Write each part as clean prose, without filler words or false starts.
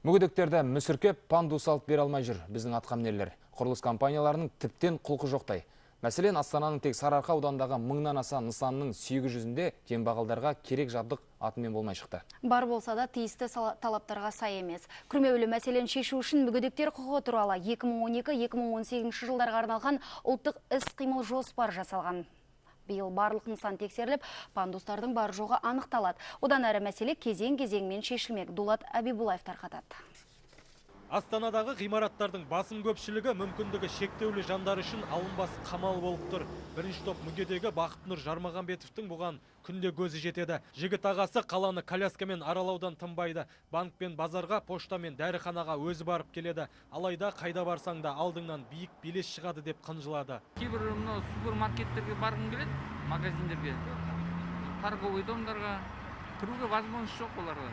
Мүгедектерді мүсіркеп, пандус алып бере алмай жүр біздің атқамінерлер. Құрылыс компанияларының тіптен құлқы жоқтай. Мәселен, Астананың тек Сарыарқа ауданындағы мыңнан аса нысанның 800-інде кембағалдарға керек жабдық атымен болмай шықты. Бар болса да тиісті талаптарға сай емес. Күрмеулі мәселені шешу үшін мүгедектер құқығы туралы 2012-2018 жылдарға арналған ұлттық іс-қимыл жоспар жасалған. Биыл барлық нысан тексеріліп, пандустардың бар жоғы анықталады. Одан әрі мәселе кезең-кезеңмен шешілмек. Дулат Әбибулаев тарқатады. Астанадағы ғимараттардың басым көпшілігі мүмкіндігі шектеулі жандар үшін алынбас қамал болып тұр. Бірінші топ мүгедегі Бақытнұр Жармағамбетовтің бұған күнде көзі жетеді. Жігіт ағасы қаланы коляскамен аралаудан тынбайды. Банк пен базарға, пошта мен дәріханаға өзі барып келеді. Алайда қайда барсаң да алдыңнан биік белес шығады деп қынжылады. Кейбір мынау супермаркеттерге барғым келеді, магазиндерге, торговый домдарға кіруге возможность жоқ оларға.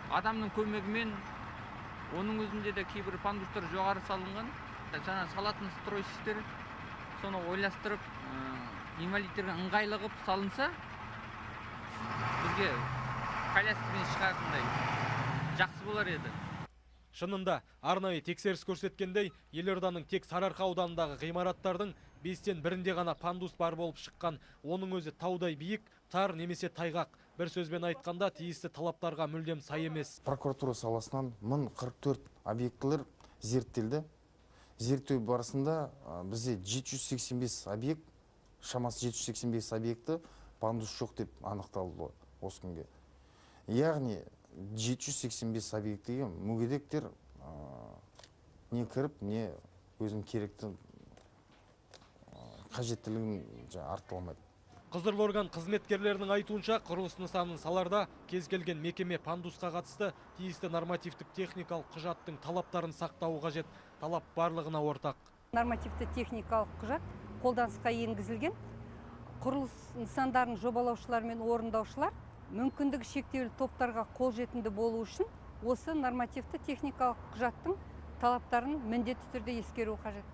Адамның көмегімен. Оның өзінде де кейбір пандустар жоғары салынған. Жаңа салатын стройщиктер соны ойластырып, инвалидтерге ыңғайлы қылып салынса, бізге коляскамен шығатындай жақсы болар еді. Шынында, арнайы тексеріс көрсеткендей, елорданың тек Сарыарқа ауданындағы ғимараттардың 5-тен бірінде ғана пандус бар болып шыққан. Оның өзі таудай биік, тар немесе тайғақ. Бір сөзбен айтқанда, тиісті талаптарға мүлдем сай емес. Прокуратура саласынан 1044 объектілер зерттелді. Зерттеу барысында бізде 785 объект, шамасы 785 объекті пандус жоқ деп анықталды осы күнге. Яғни 785 объектіге мүгедектер не кіріп, не өзінің керекті қажеттілігін арттыра алмайды. Құзырлы орган қызметкерлерінің айтуынша, құрылыс нысанын саларда кез келген мекеме пандусқа қатысты тиісті нормативтік техникалық құжаттың талаптарын сақтауы қажет. Талап барлығына ортақ. Нормативті техникалық құжат қолданысқа енгізілген. Құрылыс нысандарын жобалаушылар мен орындаушылар мүмкіндігі шектеулі топтарға қолжетімді болу үшін осы нормативті техникалық құжаттың талаптарын міндетті түрде ескеру қажет.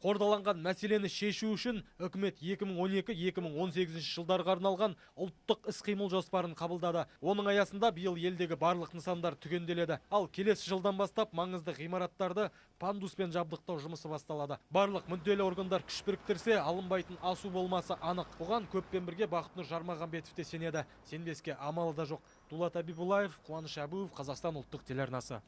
Қордаланған мәселені шешу үшін үкімет 2012-2018 жылдарға арналған ұлттық іс-қимыл жоспарын қабылдады. Оның аясында биыл елдегі барлық нысандар түгенделеді. Ал келесі жылдан бастап маңызды ғимараттарды пандуспен жабдықтау жұмысы басталады. Барлық мүдделі органдар күш біріктірсе, алынбайтын асу болмасы анық. Бұған көппен бірге Бақытнұр Жармағамбетов те сенеді. Сенбеске амалы да жоқ. Дулат Әбибулаев, Қуаныш Әбуов, Қазақстан ұлттық телеарнасы.